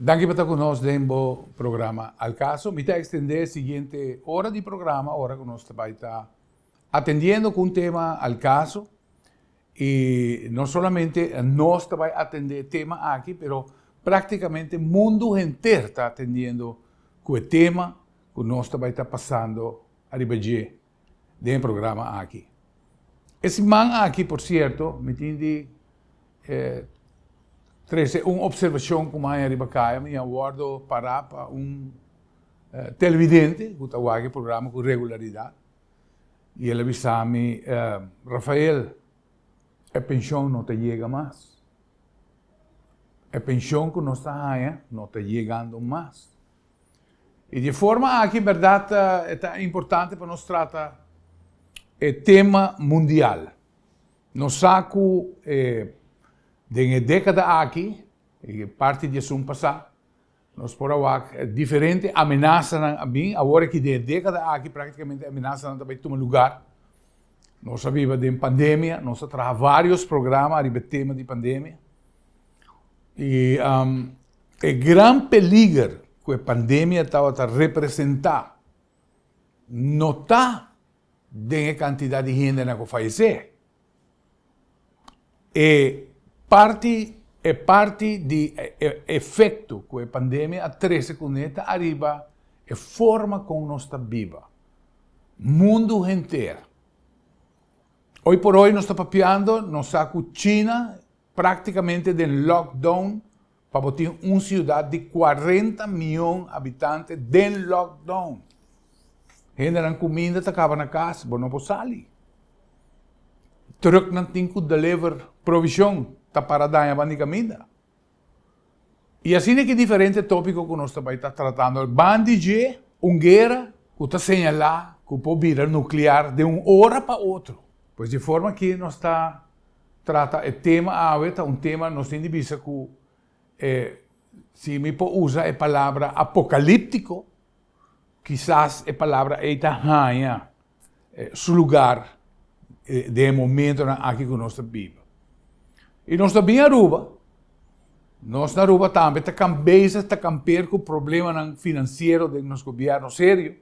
Danki pa ta ku nos den bo programa Al Caso. Mi ta ekstendé e siguiente ora di programa, ora ku nos ta bai ta atendiendo ku un tema al caso. I no solamente nos ta bai atendé e tema aki, pero práktikamente mundu henter ta atendiendo ku e tema ku nos ta bai ta pasando ariba dje den e programa aki. E siman aki, por sierto, mi tin di trese un observacion cu mi haña riba caya. Mi a wordo para pa un televidente cu ta wak e programa cu regularidad y el a bisa mi, Rafael, e pension no ta yega mas. E pension cu nos ta haña no ta yegando mas. I di e forma aki bèrdat e ta importante pa nos trata e tema mundial. Nos sa ku den e dékada aki, i parti di esun pasá, nos por a wak diferente amenasanan a bin. Awor aki den e dékada aki práktikamente amenasanan ta bai tuma lugar. Nos a biba den pandemia, nos a traha vários programa ariba e tema di pandemia. I e gran peliger ku e pandemia tabata representá no ta den e kantidat di hendenan ku fayesé. E parti e parti di e efekto ku e pandemia a trese kuné ta ariba e forma kon nos ta biba. Mundu henter. Hoy por hoy nos ta papiando, nos sa ku China Práktikamente den lockdown pa bo tin un siudat di 40 mion habitante den lockdown. Hendenan kuminda ta kaba na kas, bo no por sali. Trucknan tin ku deliver provishon ta para daña banda di kaminda. I asina ki diferente tópiko ku nos ta bai ta tratando. Ban di dje un guera ku ta señalá ku por bira nuklear den un ora pa otro. Pues di forma ki nos ta trata e tema awe ta un tema nos tin di bisa ku e si mi por usa e palabra apokalíptiko, kisas e palabra ei ta haña su lugar den e momentonan aki ku nos ta biba. I nos ta bin Aruba, nos na Aruba tambe ta kan bezig ta kamper ku problemanan finansiero den nos gobièrnu serio,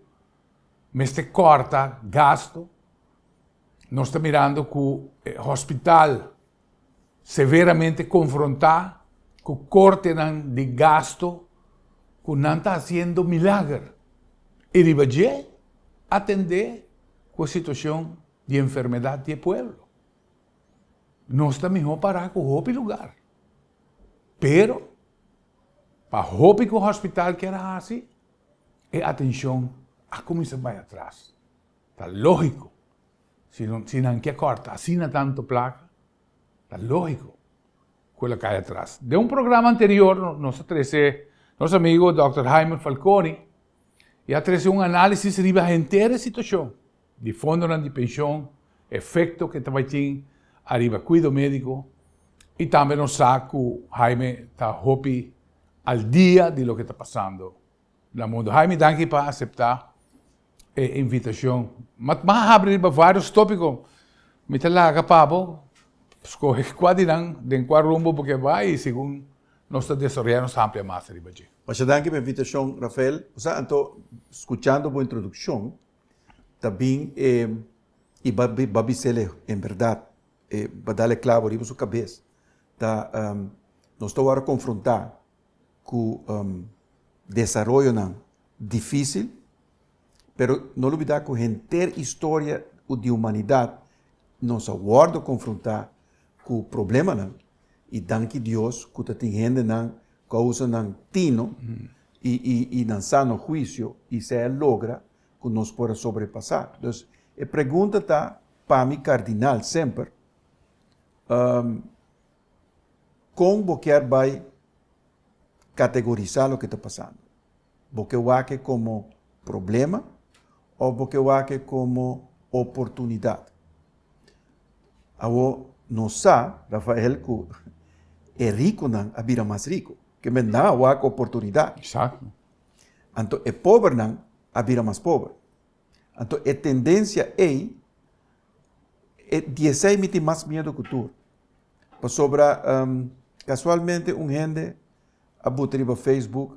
mester kòrta gasto, nos ta mirando ku e hospital severamente konfrontá ku kortenan di gasto ku nan ta hasiendo milager i riba dje atendé ku e situashon di enfermedat di e pueblo. Nos ta mihó pará ku hopi lugar, pero pa hopi ku hospital kier a hasi, e atenshon a kuminsá bai atras. Ta lógiko. Si si nan ke kòrta asina tantu plaka, ta lógiko ku el a kai atras. Den un programa anterior nos a trese nos amigo dòkter Jaime Falconi i a trese un análisis riba henter e situashon di fondonan di penshon, efekto ke ta bai tin ariba kuido médiko i tambe nos sa ku Jaime ta hopi al dia di loke ta pasando na mundu. Jaime danki pa aseptá e invitashon. Ma a habri riba vários tópiko. Mi ta laga pa bo skohe kua di nan, den kua rumbo bo ke bai i segun nos ta desaroyá nos ta amplia mas riba dje. Masha danki pa e invitashon, Rafael. Bo sa anto, skuchando bo introdukshon, ta bin e i ba ba bis'el en bèrdat, e ba dal e klabo riba su kabes, ta nos ta wòrdu konfrontá ku desaroyonan difísil, pero no lubidá ku henter historia di humanidat nos a wòrdu konfrontá ku problemanan i danki Dios ku ta tin hendenan ku a usa nan tino i i i nan sano huisio i esei a logra ku nos por a sobrepasá. Dus e pregunta ta pa mi kardinal semper, Kon bo kier bai kategorisá loke ta pasando? Bo ke wak e komo problema òf bo ke wak e komo oportunidat? Awor nos sa, Rafael, ku e rikunan a bira mas riku, ke men nan a wak oportunidat. Eksakto. Anto e pobernan a bira mas pober. Anto e tendensia ei, e di esei mi tin mas miedu ku tur. Pasobra kasualmente un hende a buta riba Facebook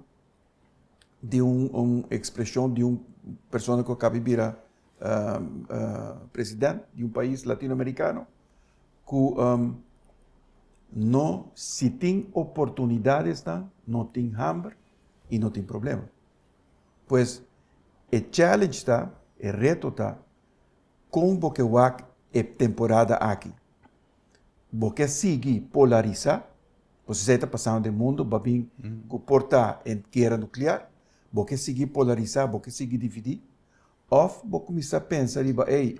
di un un expresion di un persona cu a caba di bira president di un pais latinoamericano cu no si tin oportunidadesnan no tin hamber y no tin problema. Pues e challenge ta, e reto ta con bo ke wak e temporada aki. Bo ke sigui polarisá, pasobra esei ta pasando den mundu, bo a bin ku por ta e guera nuklear, bo ke sigui polarisá, bo ke sigui dividí, òf bo kuminsá pensa riba, ey,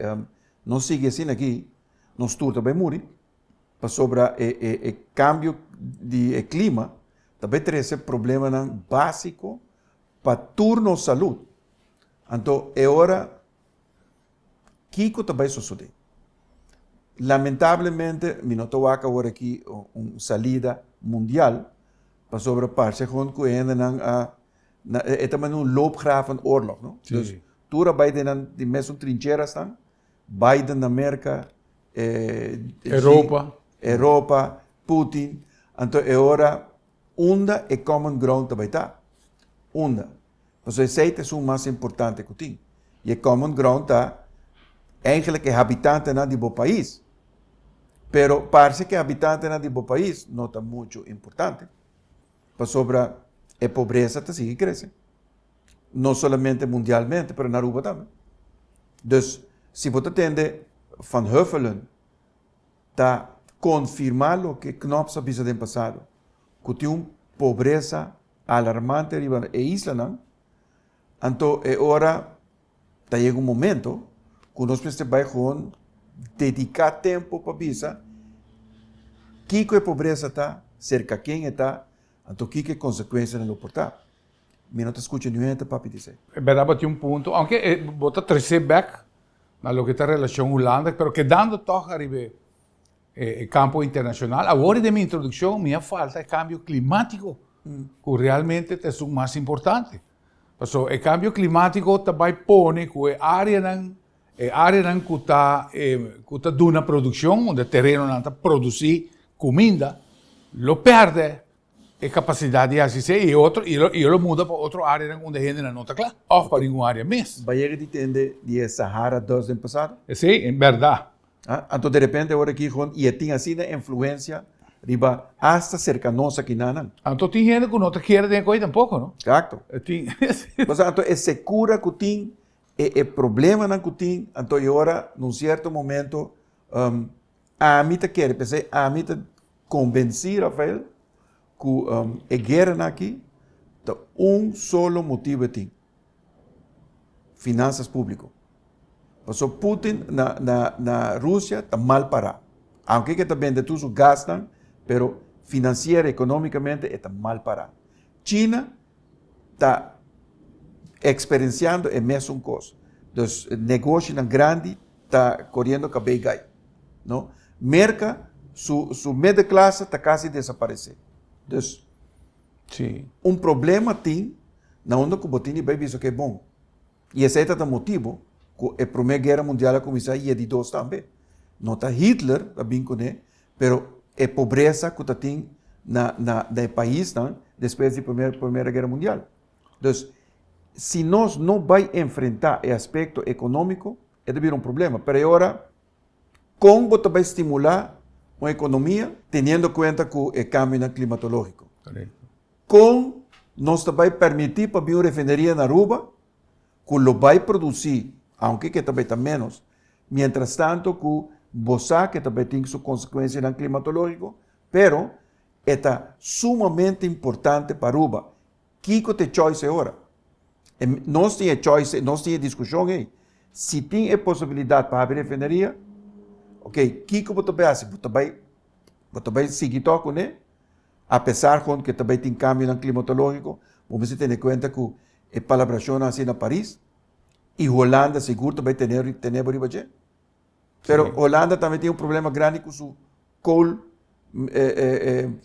nos sigui asina aki, nos tur ta bai muri, pasobra e e e kambio di e klima ta bai trese problemanan básiko pa tur nos salud. Anto e ora Kiko ta bai sosodé? Lamentablemente mi no ta wak awor aki un salida mundial pasobra parce gewoon ku e hendenan a e ta manera un loopgraven oorlog no. Dus tur a bai den nan di mesun trincherasnan, Biden na Merka, Europa, Europa, Putin, anto e ora Unda e common ground ta bai ta? Unda? Pasobra esei ta esun mas importante ku tin. I e common ground ta eigenlijk e habitantenan di bo pais. Pero parse ku e habitantenan di bo pais no ta muchu importante. Pasobra e pobresa ta sigui krese. No solamente mundialmente, pero na Aruba tambe. Dus, si bo ta tende Van Huffelen ta konfirmá loke Knops a bisa den pasado, ku tin un pobresa alarmante riba e islanan, anto e ora ta yega un momento ku nos mester bai gewoon dediká tempu pa bisa kiko e pobresa ta, serka ken e ta, anto kiko e konsekuensianan lo por ta. Mi no ta skucha niun hende ta papia di esei. E bèrdat bo tin un punto, aunke bo ta tresé bèk na loke ta relashon Hulanda, pero kedando tòg ariba e kampo internashonal. Awor den mi introdukshon mi a falta e kambio klimátiko, ku realmente ta esun mas importante. Pasobra e kambio klimátiko ta bai pone ku e áreanan, e áreanan ku ta ku ta duna produkshon, unda e terenonan ta produsí kuminda, lo pèrdè E kapasidat di hasi esei i e otro i lo i lo muda pa otro áreanan unda hendenan no ta kla òf pa ningun área mes. Bo a yega di tende di e Sahara Dust den pasado? Esei, en bèrdat. Ah, anto derepente ora aki gewoon i e tin asina influensia riba asta serka nos akinanan. Anto tin hende ku no ta kere den e koi tampoko, no? Eksakto. E tin. Pasobra anto e sekura ku tin, e e problemanan ku tin, anto e ora na un sierto momento ami ta kere, p'esei ami ta Konvensí Rafael ku e gueranan aki ta un solo motibu e tin, finansas públiko. Pasobra Putin na na na Rusia ta mal pará. Aunke ke ta bende tur su gasnan, pero finansiero, ekonómikamente e ta mal pará. China ta eksperensiando e mesun kos. Dus negoshinan grandi ta koriendo kabei gai, no. Merka su su middenklasse ta kasi desaparesé. Dus Sí. un problema tin na unda ku bo tin di bai bisa ke bon. I esei ta ta motibu ku e promé guera mundial a kuminsá i e di dos tambe. No ta Hitler a bin kuné, pero e pobresa ku ta tin na na na e paisnan despues di promé primera guera mundial. Dus si nos no bai enfrentá e aspekto ekonómiko e ta bira un problema. Pero e ora kon bo ta bai stimulá un ekonomia teniendo kuenta ku e kambionan klimatológiko? Kon nos ta bai permití pa bin un refineria na Aruba ku lo bai produsí, aunke ke ta bai ta ménos, mientras tanto ku bo sa ke ta bai tin su konsekuensianan klimatológiko, pero e ta sumamente importante pa Aruba. Kiko ta e choice e ora? E nos tin e choice, nos tin e diskushon ei. Si tin e posibilidat pa habri refineria, ok, kiko bo ta bai hasi? Bo ta bai, bo ta bai sigui tòg kuné? Apesar kon ku ta bai tin kambionan klimatológiko, bo mester tene kuenta ku e palabrashonnan hasi na Paris i Holanda sigur ta bai tene tene bo riba dje. Pero Holanda tambe tin un problema grandi ku su kool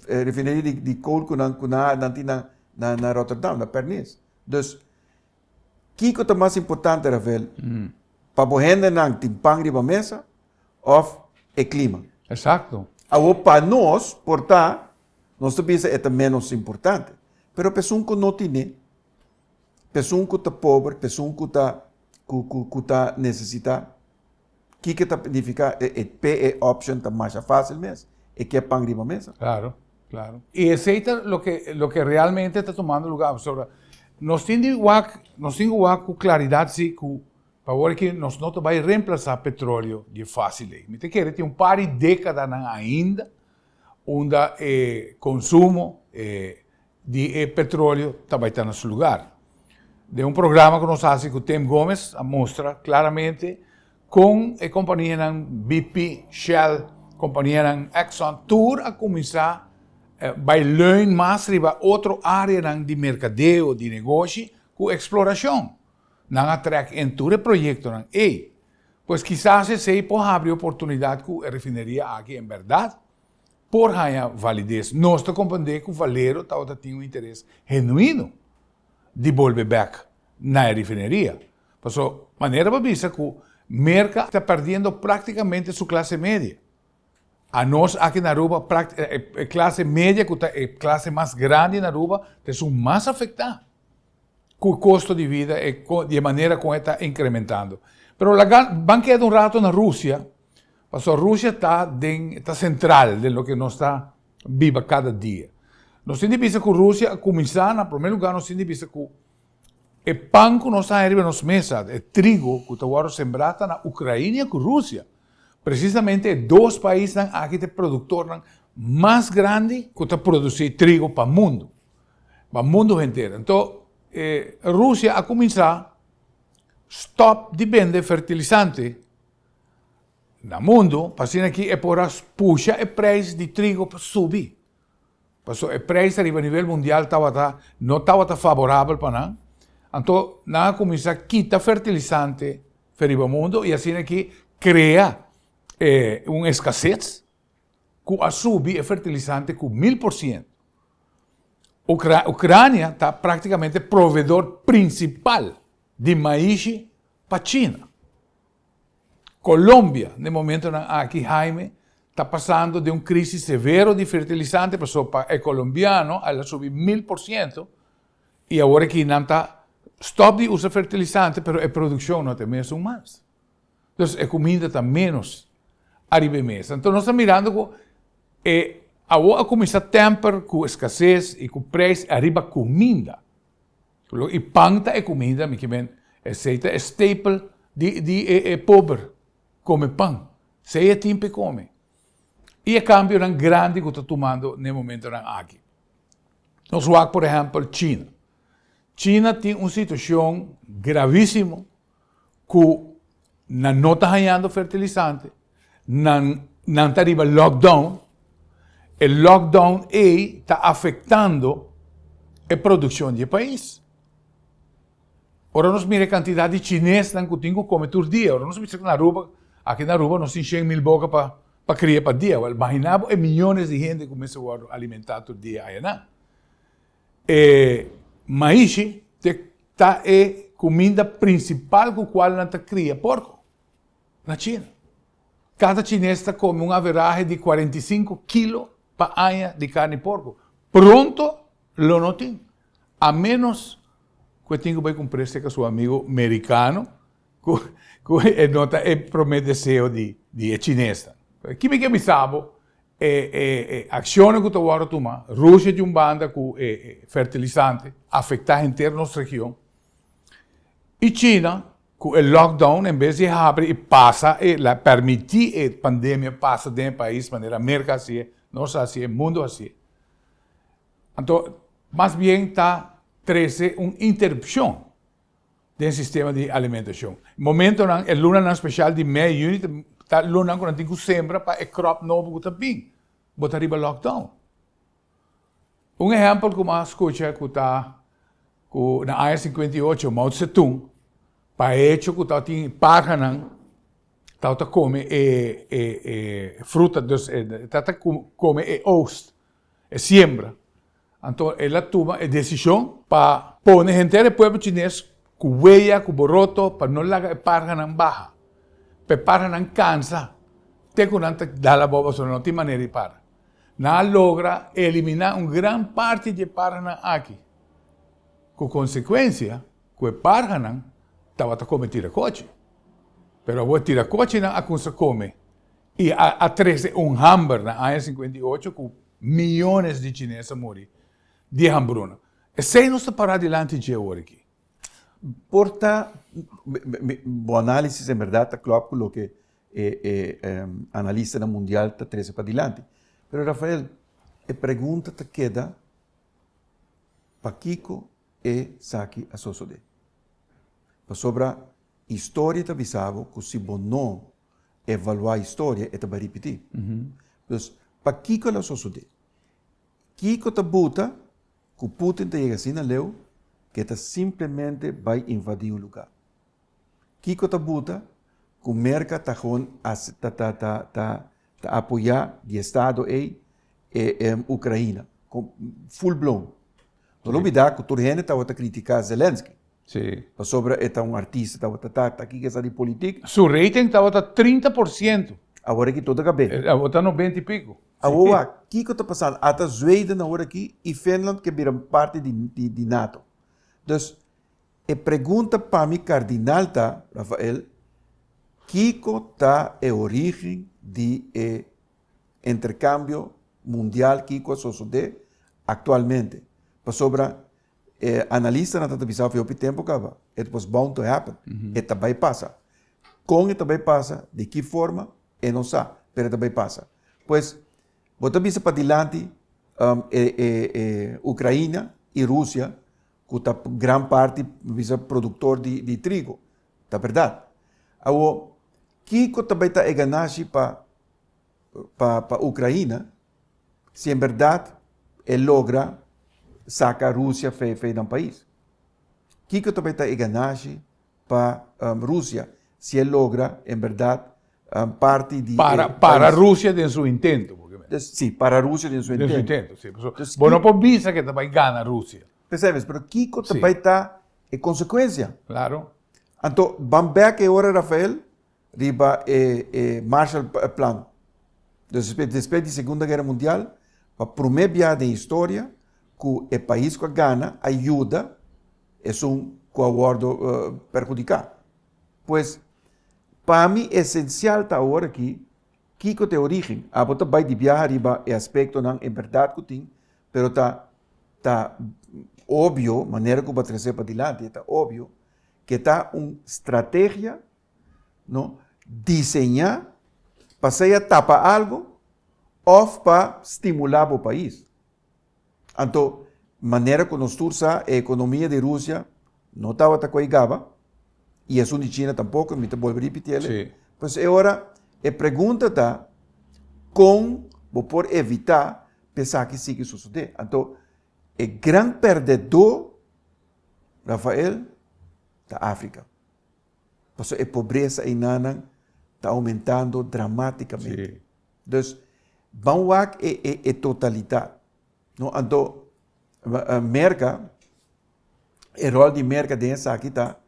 refineria di di kool ku nan ku nan nan tin na na Rotterdam, na Pernis. Dus kiko ta mas importante Rafael? Pa bo hendenan tin pan riba mesa òf e klima? Eksakto. Awor pa nos por ta, nos ta bisa e ta ménos importante. Pero pa esun ku no tine, pa esun ku ta pober, pa esun ku ta ku ku ku ta nesesitá, kiko ta nifiká? E p'e e option ta masha fásil mes, e ke pan riba mesa. Claro, claro. I esei ta loke loke realmente ta tumando lugá pasobra nos tin di wak, nos tin ku wak ku klaridat si ku pa awor aki nos no ta bai remplasá petróleo di e fásil ei. Mi ta kere tin un par di dékadanan ainda unda e konsumo di e petróleo ta bai ta na su lugar. Den un programa ku nos hasi ku Tim Gomez a mustra klaramente kon e kompanianan BP, Shell, kompanianan Exxon tur a kuminsá bai leun mas riba otro áreanan di merkadeo, di negoshi ku eksplorashon. Nan a trèk en tur e proyektonan ei. Pues kisas esei por habri oportunidat ku e refineria aki en bèrdat por haña valides. Nos ta komprendé ku Valero tabata tin un interes genuino di bolbe bèk na e refineria. Pasobra manera bo bisa ku Merka ta pèrdiendo práktikamente su klase media. Anos aki na Aruba e klase media ku ta e klase mas grandi na Aruba ta esun mas afektá. Cu costo di vida e di e manera con e ta incrementando. Pero laga ban keda un rato na Rusia, pasobra Rusia ta den ta central den loke nos ta biba cada dia. Nos tin di bisa cu Rusia a cuminsa, na prome lugar nos tin di bisa cu e pan cu nos ta haña riba nos mesa, e trigo cu ta wordo sembra ta na Ucrainia cu Rusia. Precisamente e dos paisnan aki ta e productornan mas grandi cu ta produci trigo pa mundo. Pa mundu henter. Anto Rusia a kuminsá stòp di bende fertilisante na mundu pa asina ki e por a pusha e preis di trigo pa subi. Pasobra e preis ariba nivel mundial tabata no tabata faborabel pa nan. Anto nan a kuminsá kita fertilisante for riba mundu i asina ki krea un eskases ku a subi e fertilisante ku 1000%. Ucrania ta prácticamente proveedor principal di maishi pa China. Colombia, n'e momentonan aki, Jaime, ta pasando den un crisis severo di fertilizante pasobra pa e colombiano el a subi 1000% y awor aki nan ta stop di usa fertilizante pero e produccion no ta e mesun mas. Dus e kuminda ta ménos ariba e mesa. Anto nos ta mirando ku e awor a kuminsá tèmper ku eskases i ku preis ariba kuminda. I pan ta e kuminda, mi ke men esei ta e staple di di e e pober, kome pan. Esei e tin p'e kome. I e kambionan grandi ku ta tumando n'e momentonan aki. Nos wak por ehèmpel China. China tin un situashon gravísimo ku nan no ta hañando fertilisante, nan nan ta riba lockdown, e lockdown ei ta afektando e produkshon di e pais. Ora nos mira e kantidat di chinesnan ku tin ku kome tur dia, ora nos bisa ku na Aruba, aki na Aruba nos tin 100,000 boka pa pa kria pa dia, wèl imagina bo e miyones di hende ku mester wòrdu alimentá tur dia ayanan. E maishi te ta e kuminda prinsipal ku kual nan ta kria porko na China. Kada chines ta kome un averahe di 45 kilo pa aña di karni porko. Pronto lo no tin, a ménos ku e tin ku bai kumpr'é serka su amigu merikano ku ku e no ta e promé deseo di di e chinesnan. Ki mi ke bisa bo E e accionnan cu ta wordo tuma, Rusia di un banda cu e fertilizante, afecta henter nos region, y China cu e lockdown en bes di habri y pasa e la permiti e pandemia pasa den e pais manera Merca haci'e, nos haci'e, mundo haci'e. Anto mas bien ta trece un interupcion den sistema di alimentashon. Momentonan, e lunanan speshal di mei, yüni ta lunanan ku nan tin ku sembra pa e kròp nobo ku ta bin. Bo ta riba lockdown. Un ehèmpel ku mi a skucha ku ta ku na aña 58 Mao Tse-tung pa e hecho ku tabatin parhanan tabata kome e e e fruta, dus e tabata kome e oogst, e siembra. Anto el a tuma e desishon pa pone henter e pueblo chines ku weya, ku boroto, pa no laga e parhanan baha, pa e parhanan kansa te ku nan ta dal abou pasobra no tin manera di para. Nan a logra eliminá un gran parti di e parhanan aki. Ku konsekuensia ku e parhanan tabata kome tirakochi. Pero awor tirakochinan a kumsa kome i a a trese un hamber na aña 58 ku miyones di chines a muri di e hambruna. Esei nos ta pará dilanti dje awor aki. Por ta, bo análisis en bèrdat ta klòp ku loke e e analistanan mundial ta trese padilanti. Pero Rafael, e pregunta ta keda pakiko esaki a sosodé. Pasobra historia ta bisa bo ku si bo no evaluá historia e ta bai ripití. Dus pakiko el a sosodé? Kiko ta buta ku Putin ta yega asina leu ku e ta simplemente bai invadí un lugá? Kiko ta buta ku Merka ta gewoon ta ta ta ta ta apoyá di estado ei e Ukraina full blown? No lo bida ku tur hende tabata kritiká Zelensky pasobra e ta un artista tabata ta ta kiko sa di politik. Su rating tabata 30%. Awor aki tur ta kab'é. Awor ta 90 i piko. Awor wak, kiko ta pasando? Ata Zweden awor aki i Finland ke bira parti di di nato. Dus E pregunta pa mi kardinal ta, Rafael, kiko ta e orígen di e interkambio mundial kiko a sosodé aktualmente? Pasobra e analistanan ta ta bisa hopi tempu kaba, it was bound to happen, e ta bai pasa. Kon e ta bai pasa, di ki forma, e no sa, pero e ta bai pasa. Pues, bo ta bisa padilanti e e Ukraina i Rusia ku ta gran parti bisa produktor di di trigo. Ta bèrdat. Awor, kiko ta bai ta e ganashi pa pa pa Ukraina si en bèrdat e logra saka Rusia fei fei nan pais? Kiko ta bai ta e ganashi pa Rusia si e logra en bèrdat parti di Para, para Rusia den su intento. Sí, para Rusia den su intento. Den su intento, sí. Dus, Bo no por bisa ke ta bai gana Rusia. Pesei mes, pero kiko ta bai ta e konsekuensia? Claro. Anto, ban bek e ora, Rafael, riba e, e Marshall Plan. Dus despues di Segunda Guera Mundial, pa promé bia den historia ku e pais ku a gana a yuda esun ku a wòrdu perhudiká. Pues, pa mi esensial ta awor aki kiko ta e orígen. Abo ta bai di biaha riba e aspektonan en bèrdat ku tin, pero ta ta obvio, manera ku bo a tresé padilanti, e ta obvio ke ta un strategia, no, diseñá pa sea tapa algu òf pa stimulá bo pais. Anto, manera ku nos tur sa, e ekonomia di Rusia no tabata ku ei gaba, i esun di China tampoko, mi ta bolbe ripiti el. Sí. Pues e ora, e pregunta ta, kon bo por evitá pa esaki sigui sosodé? Anto, e gran pèrdèdó, Rafael, ta Afrika. Pasobra e pobresa einanan ta oumentando dramátikamente. Sí. Dus, ban wak e e e totalitat. No, anto Merka, e ròl di Merka den esaki ta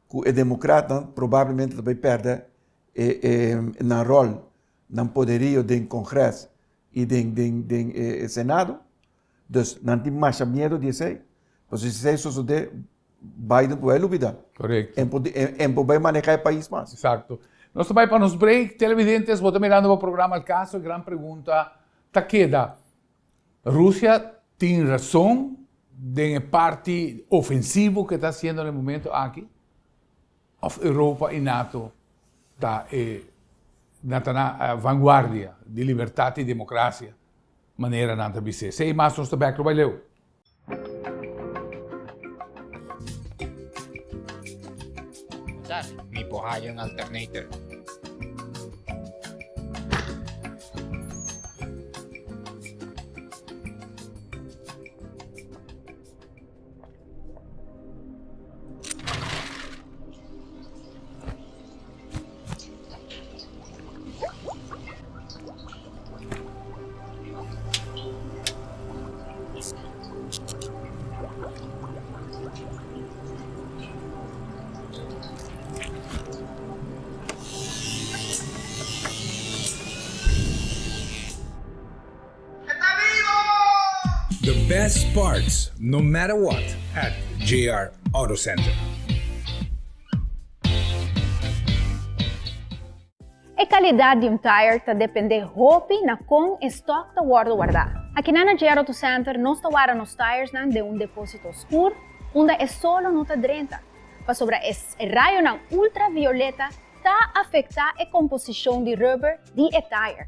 ku e demokratnan probablemente ta bai pèrdè e e nan ròl, nan poderio den Kongres i den den den e Senado. Dus nan tin masha miedu di esei. Pasobra si esei sosodé Biden por bai lubida. Correcto. En por, en por bai maneha e pais mas. Exacto. Nos ta bai pa nos break. Televidentes, bo ta mirando bo programa Al Caso. E gran pregunta ta keda, Rusia tin razon den e parti ofensivo ke ta haciendo na e momento aki? Of Europa y nato ta e nan ta na vanguardia di libertad y democracia manera nan ta bis'é? Esei mas nos ta bek lo bai leu. Mi por haya un alternator. The best parts no matter what at JR Auto Center. E calidad di un tire ta depende hopi na con e stock ta wordo warda. Akinan na JR Auto Center nos ta warda nos tiresnan den un deposito scur unda e solo no ta drenta, pasobra e rayonan ultravioleta ta afecta e composicion di rubber di e tire.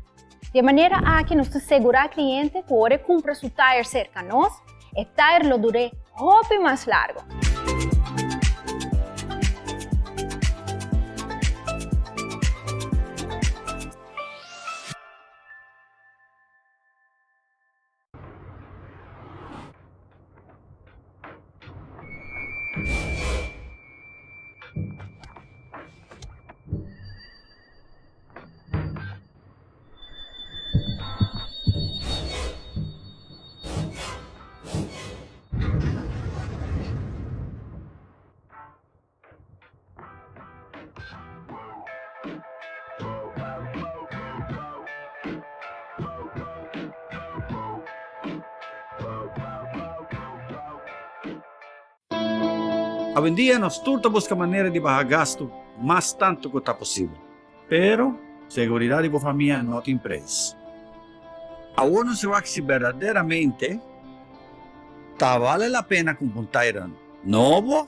Di e manera aki nos ta segura cliente cu ora e cumpra su tire cerca nos, e tire lo dur'é hopi mas largo. Awendia nos tur ta buska manera di baha gastu mas tantu ku ta posibel. Pero, seguridat di bo famia no tin preis. Awor nos a wak si berdaderamente ta bale la pena kumpra un taira nobo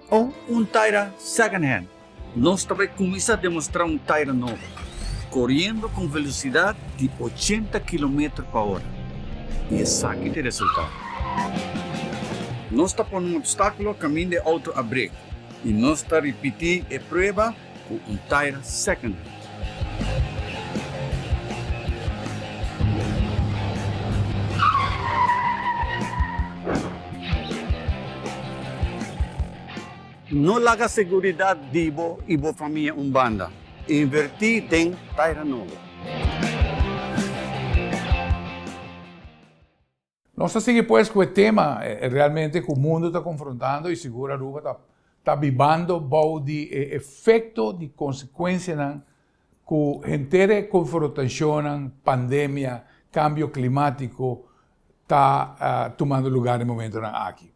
o un taira second hand. Nos ta bai kuminsá demostrá un taira nobo, koriendo ku un velosidat di ochenta kilometer pa ora. I esaki ta e resultado. Nos ta pone un opstákulo kaminda e outo a brek i nos ta ripití e prueba ku un taira second hand. No laga seguridat di bo i bo famia un banda. Invertí den taira nobo. Nos ta sigui pues cu e tema realmente cu mundo ta confrontando y sigur Aruba ta ta bibando bou di e efecto di consecuencianan cu henter e confrontacionnan, pandemia, cambio climatico ta tumando lugar den momentonan aki.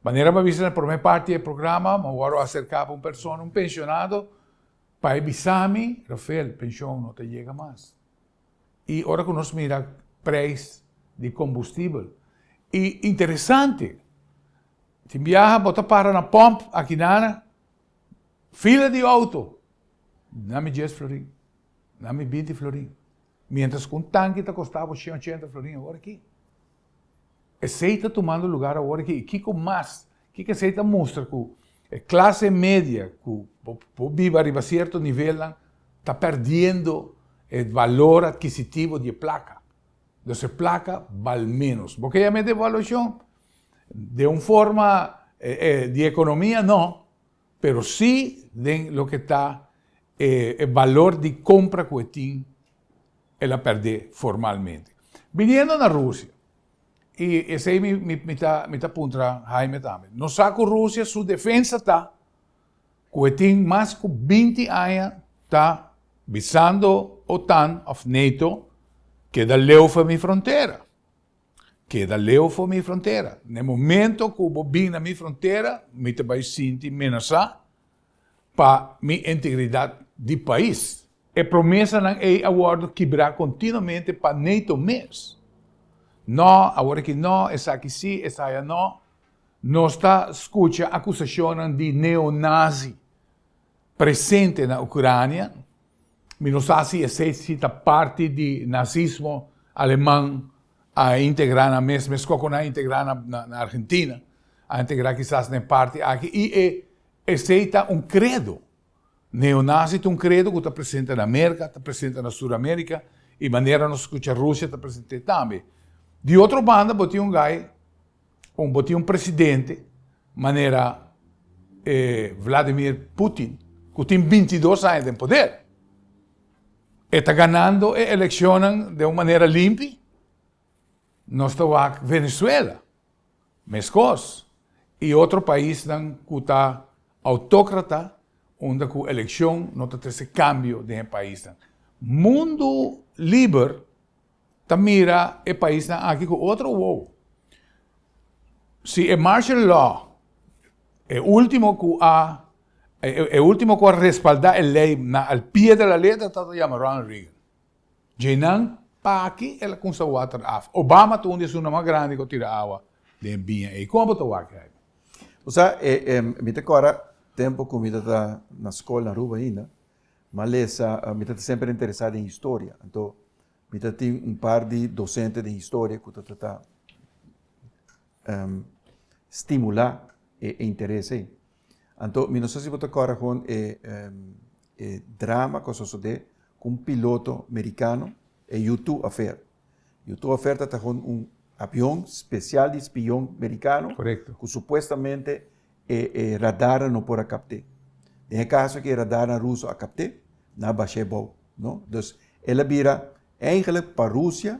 Manera bo a bisa na prome parti di e programa, mi a wòrdu aserká pa un persona, un pensionado, pa e bisa mi, Rafael, penshon no ta yega mas. I ora ku nos mira preis di kombustibel, i interesante, tin biaha bo ta para na pòmp akinana, fila di outo, na mi dies florin, na mi binti florin, mientras ku un tanki ta kosta bo shen ochenta florin awor aki. Esei ta tumando lugar awor aki. I kiko mas? Kiko esei ta mustra? Ku e klase media ku por biba riba sierto nivelnan ta perdiendo e balor adkisitivo di e plaka. Dus e plaka bal menos. Bo ke yama e devaluashon? Den un forma di ekonomia no, pero si den loke ta e balor di kompra ku e tin El a pèrdè formalmente. Biniendo na Rusia, i esei mi mi ta mi ta puntra Jaime tambe, nos sa ku Rusia su defensa ta ku e tin mas ku binti aña ta bisando OTAN òf NATO keda leu for mi frontera, keda leu for mi frontera. Na e momento ku bo bin na mi frontera mi ta bai sinti menasá pa mi integridat di pais. E promesanan ei a wòrdu kibrá kontinuamente pa NATO mes. Nò, awor aki nò, esaki sí, esaya nò. Nos ta skucha akusashonnan di neonazi presente na Ukrania. Mi no sa si esei si ta parti di nazismo aleman a integrá nan mes, meskos ku nan a integrá na Argentina, a integrá kisas na e parti aki i e Esei ta un credo. Neonazi ta un credo cu ta presente na Merca, ta presente na Sur America y manera nos scucha Rusia ta presente tambe. Di otro banda bo tin un guy, un bo tin un presidente manera e Vladimir Putin cu tin bintidos aña den poder. E ta ganando e eleccionnan den un manera limpi. Nos ta wak Venezuela. Meskos, i otro paisnan ku ta outókrata unda ku elekshon no ta trese kambio den e paisnan. Mundu liber ta mira e paisnan aki ku otro wowo. Si e martial law, e ultimo ku a e ultimo ku a respaldá e lei na al pie de la letra tabata yama Ronald Reagan. Djeinan paki el a kumsa water af. Obama ta un di esunnan mas grandi ku a tira awa den e biña ei. Kon bo ta wak, Jaime? Bo sa, mi ta kòrda tempu ku mi tabata na skol na Aruba ainda, mi a lesa, mi tabata semper interesá den historia. Anto mi ta tin un par di dosente den historia ku ta trata stimulá e interes ei. Anto mi no sa si bo ta kòrda kon e e drama ku a sosodé ku un piloto merikano, e U-2 affair. U-2 affair ta ta kon un avion spesial di spion merikano ku supuestamente e e radarnan no por a kapt'é. Den e kaso aki e radarnan ruso a kapt'é, nan a bash'é bou, no. Dus el a bira eigenlijk pa Rusia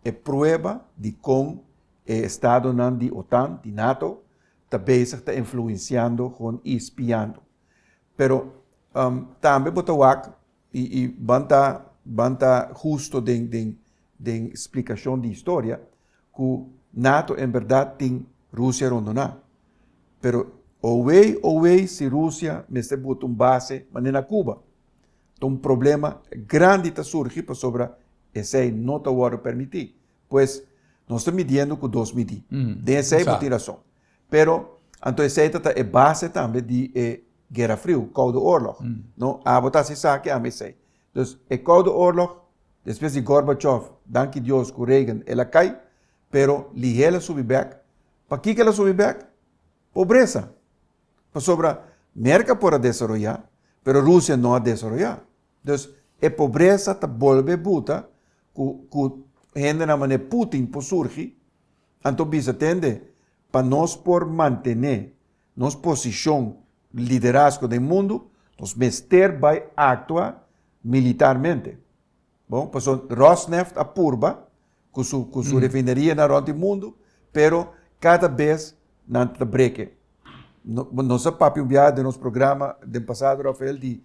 e prueba di kon e estadonan di OTAN, di NATO, ta bezig ta influenciando gewoon y spiando. Pero tambe bo ta wak y y ban ta ban ta husto den den den splicacion di historia cu NATO en berdad tin Rusia rondona. Pero owey owey si Rusia mester buta un base manera na Cuba ta un problema grandi ta surgi pasobra esey no ta wordo permiti. Pues, nos ta midiendo ku dos midí. Den esei bo tin rason. Pero, anto esei ta ta e base tambe di e Guera Friu, Koude Oorlog. No, abo ta hasi esaki, ami esei. Dus, e Koude Oorlog, despues di Gorbachev, danki Dios ku Reagan el a kai, pero lihé el a subi bèk. Pakiko el a subi bèk? Pobresa. Pasobra Merka por a desaroyá, pero Rusia no a desaroyá. Dus e pobresa ta bolbe buta ku ku hendenan manera Putin por surgi, anto bisa tende pa nos por mantené nos posishon liderazgo den mundu nos mester bai aktua militarmente. Bon, pasobra Rosneft a purba ku su ku su refinerianan rònt di mundu, pero kada bes nan ta breke. Nos a papia un biaha den nos programa den pasado Rafael di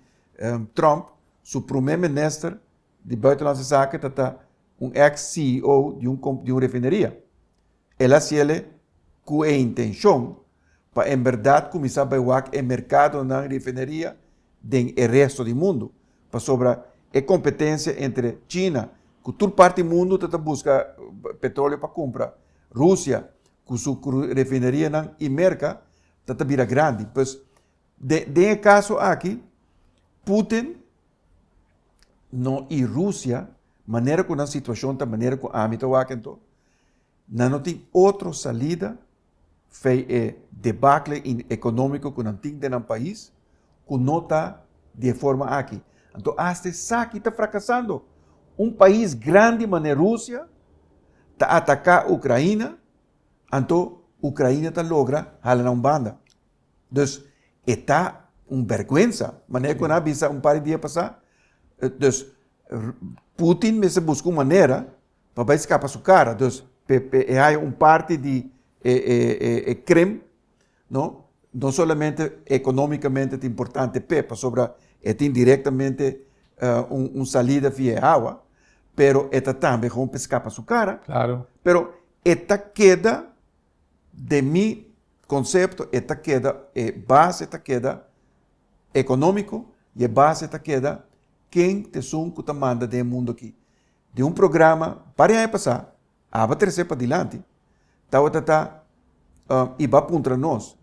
Trump su prome minister di buitenlandse zaken ta ta un ex CEO di un di un refineria. El a hasiele ku e intencion pa en berdad kuminsá bai wak e merkadonan refineria den e resto di mundu, pasobra e kompetensia entre China ku tur parti mundu ta ta buska petroleo pa kumpra, Rusia ku su refinerianan i Merka ta ta bira grandi. Pues Den e kaso aki, Putin no i Rusia, manera ku nan situashon ta manera ku ami ta wak anto, nan no tin otro salida fei e debakle ekonómiko ku nan tin den nan pais ku no ta di e forma aki. Anto asta esaki ta frakasando. Un pais grandi manera Rusia ta ataká Ukraina, anto Ukraina ta logra hala nan un banda. Dus e ta un bergwensa. Manera ku nan a bisa un par di dia pasá, dus Putin mester buska un manera pa bai skapa su kara. Dus p'e e haya un parti di e e e Krim, no, no solamente ekonómikamente ta importante p'e, pasobra e tin direktamente un un salida via e awa, pero e ta tambe gewoon p'e skapa su kara. Pero e ta keda Den mi konsepto e ta keda e base ta keda ekonómiko i e base ta keda ken ta esun ku ta manda den e mundu aki. Den un programa varios aña pasá aba trese padilanti tabata ta i ba puntra nos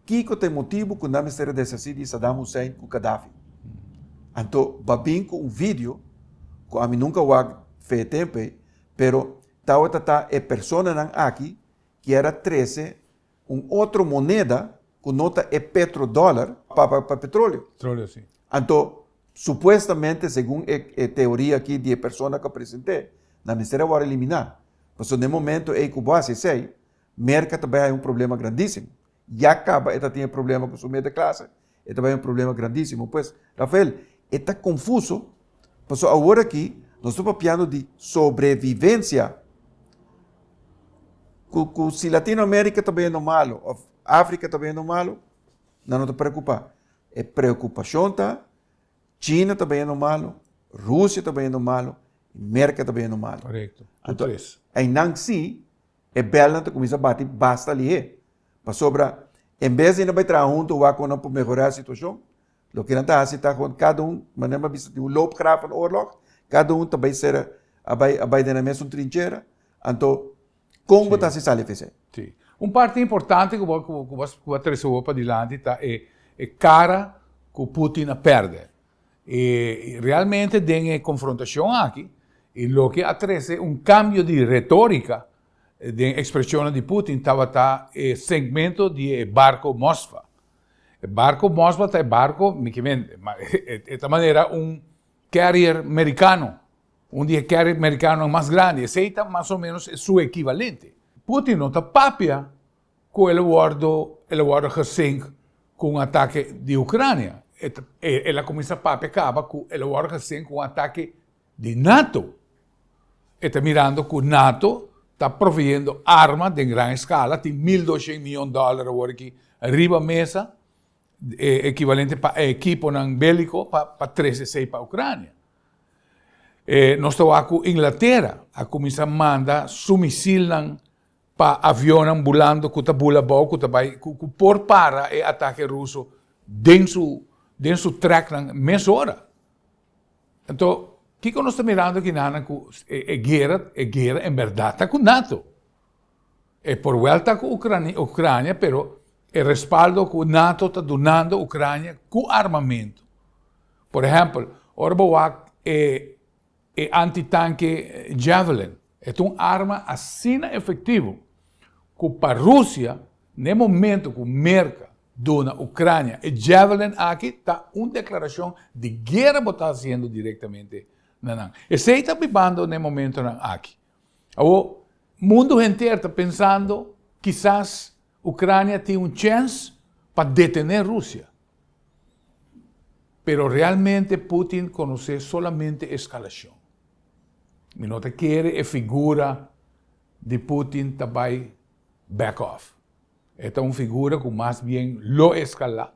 kiko ta e motibu ku nan mester a deshasí di Saddam Hussein ku Gaddafi. Anto ba bin ku un video ku ami nunka wak fe e tempu ei pero Tabata ta e personanan aki kier a trece un otro moneda cu no ta e petrodollar pa pa petroleo. Petroleo, si. Anto, supuestamente, segun e e teoria aki di e persona cu a presente, nan mester a worde elimina. Pasobra den e momento ey cu bo haci esey, Merca ta bay haya un problema grandisimo. Ya caba e ta tin e problema cu su middenklasse, E ta bai un problema grandísimo. Pues, Rafael, e ta confuso, pasobra awor aki nos ta papiando di sobrevivencia. Cu, cu si Latinoamérica ta bayendo malo, of Africa ta bayendo malo, nan no ta preocupa. E preocupacion ta, China ta bayendo malo, Rusia ta bayendo malo, Merca ta bayendo malo. Correcto. Anto, einan si. E bèlnan ta kuminsá bati basta lihé. Pasobra en bes di nan bai traha huntu wak kon nan por mehorá e situashon, loke nan ta hasi ta kon kada un, manera mi a bisa tin un loopgravenoorlog, kada un ta bai sera a bai a bai den nan mesun trinchera, anto kon bo ta hasi sali afesei? Sí. Un parti importante ku bo ku bo ku bo a trese awor padilanti ta e e kara ku Putin a pèrdè. E realmente den e konfrontashon aki i loke a trese un kambio di retórika den ekspreshonnan di Putin tabata e segmento di e barko Moskva. E barko Moskva ta e barko, mi ke men, e ta manera un carrier merikano, un di e carrier merikanonan mas grandi, esei ta mas o menos su ekivalente. Putin no ta papia ku el a wòrdu el a wòrdu gesink ku un atake di Ukrania. E ta el a kuminsá papia kaba ku el a wòrdu gesink ku un atake di nato. E ta mirando ku nato ta proveyendo arma den gran eskala, tin 1200 miyon dòler awor aki riba mesa, e ekivalente pa e ekiponan béliko pa pa trese esei pa Ukrania. E nos ta wak ku Inglatera a kuminsá manda su misilnan pa avionnan bulando ku ta bula abou ku ta bai ku ku por para e atake ruso den su den su treknan mesora. Anto kiko nos ta mirando kinanan ku e e guera e guera en bèrdat ta ku nato. E por wèl ta ku Ukrania Ukrania pero e respaldo ku nato ta dunando Ukrania ku armamento. Por ehèmpel ora bo wak e E antitanke Javelin e ta un arma asina efectivo cu pa Rusia n'e momento cu Merca duna Ucrania e Javelin aki ta un declaracion di guera bo ta haciendo directamente na nan. Esey ta bibando n'e momentonan aki. Awor mundo henter ta pensando kisas Ucrania tin un chens pa detene Rusia. Pero realmente Putin conoce solamente escalacion. Mi no ta kere e figura di Putin ta bay back off. E ta un figura cu mas bien lo escala.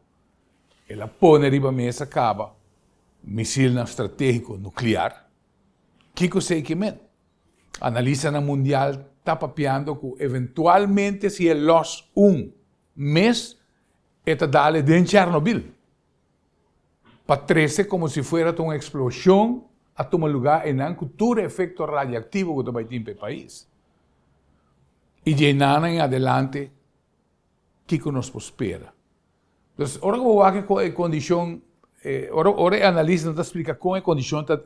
El a pone riba mesa caba misilnan strategico nuclear. Kico esey ke men? Analistanan mundial ta papiando cu eventualmente si e los un mes E ta dale den Chernobyl pa trece como si fuera ta un explosion a tuma lugar eynan cu tur e efecto radiactivo cu ta bay tin pa e pais. Y dje eynan en adelante kico nos por spera? Entonces ora cu bo wak e condicion, ora ora e analistanan ta splica con e condicion ta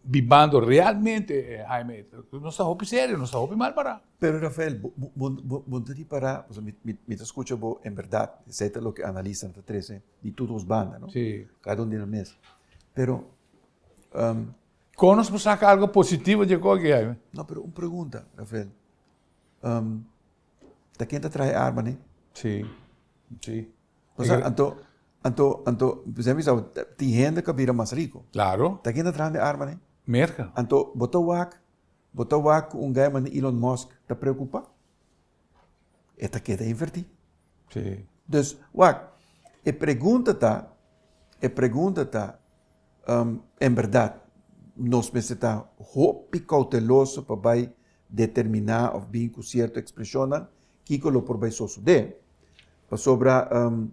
bibando realmente, Jaime, nos ta hopi serio, nos ta hopi mal para. Pero Rafael, bo bo bo bo no ta ripará, pasobra mi mi mi ta skucha bo en bèrdat, esei ta loke analistanan ta trese di tur dos banda, no? Sí. Kada un di nan mes. Pero, Kon nos por saka algo positivo di e kos aki, Jaime? No, pero un pregunta, Rafael. Ta ken ta traha e arma ne? Sí, sí. Pasobra anto, anto, anto, mi bisa bo, tin hende ku a bira mas riku. Klaro. Ta ken ta traha e arma ne? Merka. Anto bo ta wak Bo ta wak ku un guy manera Elon Musk ta preokupá? E ta keda invertí. Sí. Dus, wak, e pregunta ta, e pregunta ta, um, en bèrdat nos mester ta hopi kouteloso pa bai determiná òf bin ku sierto ekspreshonnan kiko lo por bai sosodé. Pasobra um,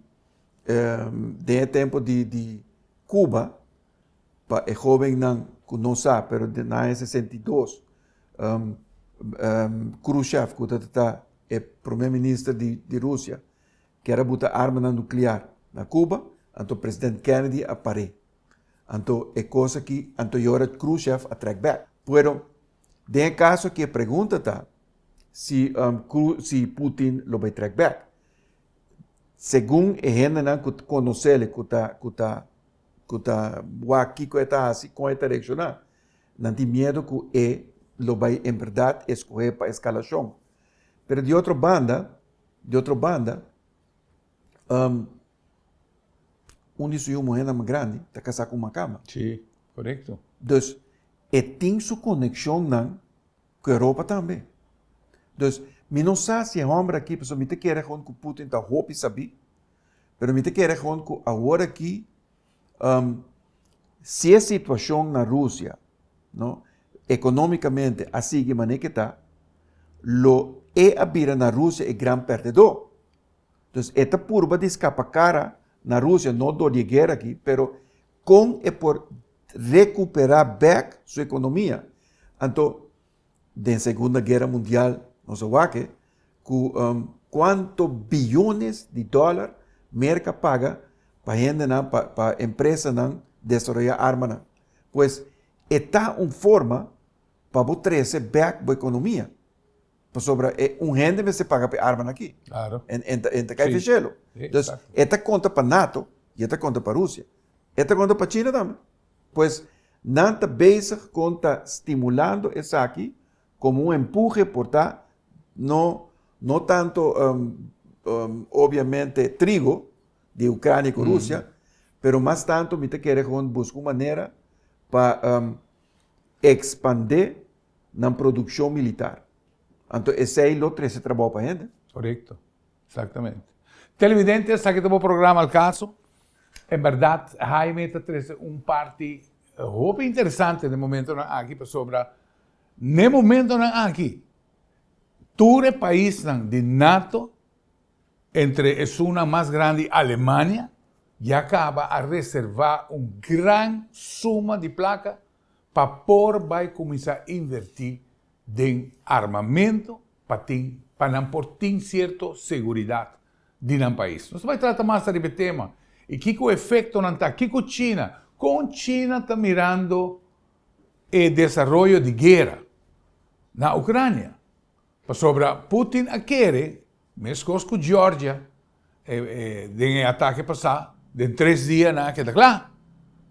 um, den e tempu di di Cuba, Pa e hóbennan ku no sa, pero den aña 62, Khrushchev, ku tabata e promé minister di di Rusia, kier a buta armanan nuklear na Cuba, anto president Kennedy a par'é. Anto e kos aki, anto e ora Khrushchev a trèk bèk. Pero den e kaso aki e pregunta ta si si Putin lo bai trèk bèk. Segun e hendenan ku konos'el, ku ta ku ta ku ta wak kiko e ta hasi, kon e ta reakshoná. Nan tin miedu ku e lo bai en bèrdat eskohé pa eskalashon. Pero di otro banda, di otro banda, un di su yu muhénan mas grandi ta kasá ku un makamba. Sí, korekto. Dus, e tin su konekshonnan ku Europa tambe. Dus, mi no sa si e hòmber aki, pasobra mi ta kere gewoon ku Putin ta hopi sabí, Pero mi ta kere gewoon ku awor aki um, si e situashon na Rusia, no, ekonómikamente a sigui manera ke ta, lo e a bira na Rusia e gran pèrdedó. Dus e ta purba di skapa kara na Rusia, no dor di e guera aki, pero kon e por rekuperá bèk su ekonomia. Anto den Segunda Guera Mundial nos a wak ku kuantu biyones di dòler Merka paga pa hendenan, pa empresanan desaroyá armanan. Pues e ta un forma pa bo trese bèk bo ekonomia. Pasobra e un hende mester paga pa e armanan aki. Claro. En en ta en ta kai fishelo. Dus e ta konta pa nato i e ta konta pa Rusia. E ta konta pa China tambe. Pues nan ta bezig kon ta stimulando esaki komo un empuje por ta no no tanto obviamente trigo di Ucrania ku Rusia, pero mas tanto mi ta kere gewoon buska un manera pa ekspandé nan produkshon militar. Anto esei lo trese trabou pa hende. Korekto. Exactamente. Televidente, esaki ta bo programa Al Caso. En berdad, Jaime ta trece un parti hopi interesante den momentonan aki pasobra n'e momentonan aki tur e paisnan di nato, entre esunnan mas grandi Alemania, ya caba a reserva un gran suma di placa pa por bay cuminsa inverti den armamento pa tin pa nan por tin cierto seguridad di nan pais. Nos ta bay trata mas ariba e tema y kico efectonan ta, kico China, con China ta mirando e desaroyo di guera na Ucrania. Pasobra Putin a kere, mescos cu Georgia den e atake pasá, den tres dia nan a keda kla.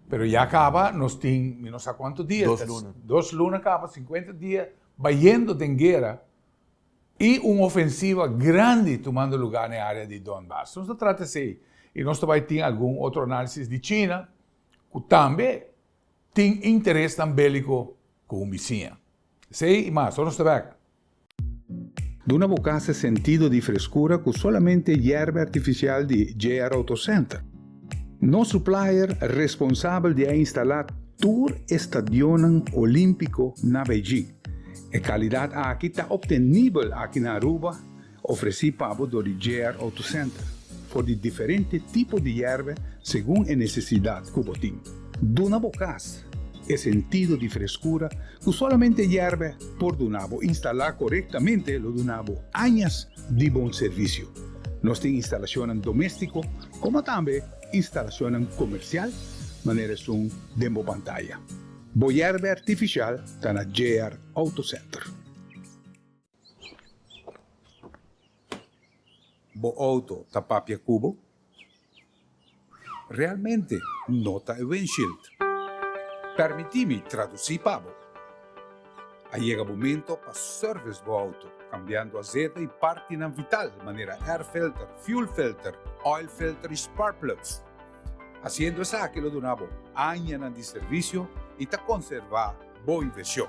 Pero ya kaba nos tin mi no sa kuantu dia. Dos luna. Dos luna kaba, sinkuenta dia bayendo den guera i un ofensiva grandi tumando lugá na e área di Donbass. Nos ta trata esei i nos ta bai tin algun otro análisis di China ku tambe tin interesnan béliko ku un bisiña. Esei i mas. Ora nos ta bèk. Duna bo kas e sentido di freskura ku solamente yerba artifisial di JR Auto Center. Nos supplier responsabel di a instalá tur e stadionnan olímpiko na Beijing. E kalidat aki ta optenibel aki na Aruba, ofresí pa bo dor di JR Auto Center, for di diferente tipo di yerba segun e nesesidat ku bo tin. Duna bo kas e sentido di freskura Ku solamente yèrbe por duna bo instalá korektamente lo duna bo añas di bon servisio. Nos tin instalashonnan doméstiko komo tambe instalashonnan komersial manera esun den bo pantaya. Bo yèrbe artifisial ta na JR Auto Center. Bo auto ta papia ku bo? Realmente no ta e windshield. Permití mi tradusí pa bo. A yega momento pa service bo auto, cambiando azeta y partinan vital manera air filter, fuel filter, oil filter y spark plugs. Haciendo esaki lo duna bo añanan di servicio y ta conserva bo inversion.